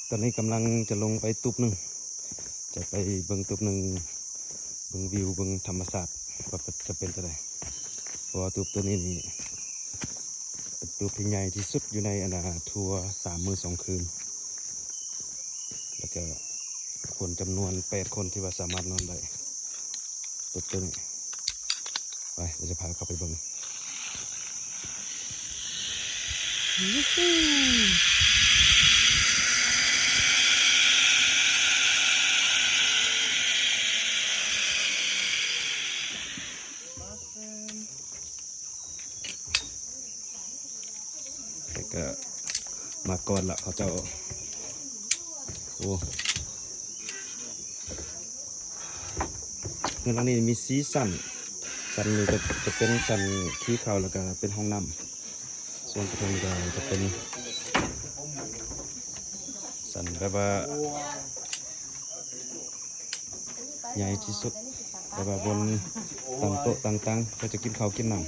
ຕອນນີ້ກຳລັງຈະລົງໄປຕູບໜຶ່ງ ຈະໄປເບິ່ງຕູບໜຶ່ງ ເບິ່ງວິວ ເບິ່ງທຳມະຊາດວ່າຈະເປັນຈັ່ງໃດ ເພາະວ່າຕູບໂຕນີ້ນີ້ເປັນຕູບທີ່ໃຫຍ່ທີ່ສຸດຢູ່ໃນອັນນາທົ່ວສາມມື້ສອງຄືນ ແລ້ວກະຄົນຈຳນວນແປດຄົນທີ່ວ່າສາມາດນອນໄດ້ ຕຶກໂຕນີ້ ໄປ ດຽວຈະພາເຂົ້າໄປເບິ່ງ. ແຕ່ກະມາກ່ອນລະເຂົາເຈົ້າ. ໂອ້ ເຮືອນຫຼັງນີ້ມີສີ່ຊັ້ນ ຊັ້ນນີ້ກະຈະເປັນຊັ້ນຂີ້ເຂົ້າ ແລ້ວກະເປັນຫ້ອງນ້ຳ ສ່ວນກະເທິງກະຈະເປັນຊັ້ນແບບວ່າ ໃຫຍ່ທີ່ສຸດ ແຕ່ວ່າບ່ອນຕັ້ງໂຕະຕັ້ງຕັ່ງ ເພິ່ນຈະກິນເຂົ້າກິນນ້ຳ.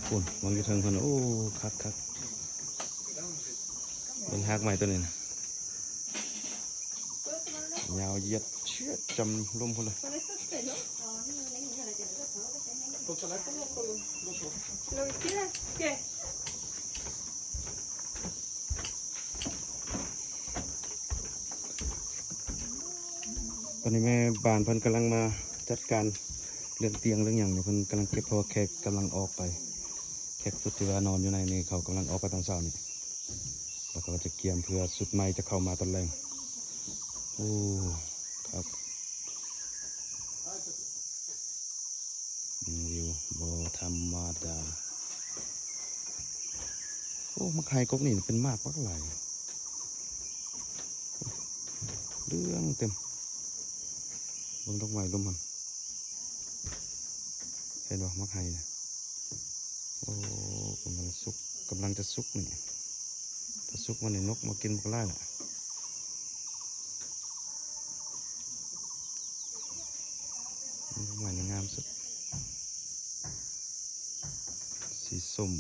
ພຸ້ນ ເບິ່ງຢູ່ເທິງພຸ້ນ ໂອ້ ຄັກໆ ເບິ່ງຮາກໄມ້ໂຕນີ້ນະ ຍາວຢຽດຊຽດຈຳລຸ່ມພຸ້ນເລີຍ. ຕອນນີ້ແມ່ບ້ານເພິ່ນກຳລັງມາຈັດການເລື່ອງຕຽງເລື່ອງຫຍັງນີ້ ເພິ່ນກຳລັງເກັບ ເພາະວ່າແຂກກຳລັງອອກໄປ ແຂກສຸດທີ່ວ່ານອນຢູ່ໃນນີ້ ເຂົາກຳລັງອອກໄປຕອນເຊົ້ານີ້ ແລ້ວເຂົາກະຈະກຽມເພື່ອຊຸດໃໝ່ຈະເຂົ້າມາຕອນແລງ. ໂອ້ ຄັກ. ວິວບໍ່ທຳມະດາ. ໂອ້ ໝາກໄຮກົກນີ້ເປັນໝາກບັກຫຼາຍ ເຫຼືອງເຕັມ. ເບິ່ງດອກໄມ້ລົມຫັ້ນ ເຫັນບໍ່ ໝາກໄຮນະ. ໂອ້ ກຳລັງສຸກ ກຳລັງຈະສຸກນີ້ ຖ້າສຸກມານີ້ນົກມາກິນບັກຫຼາຍລະ. ດອກໄມ້ນີ້ງາມສຸດ ສີສົ້ມ.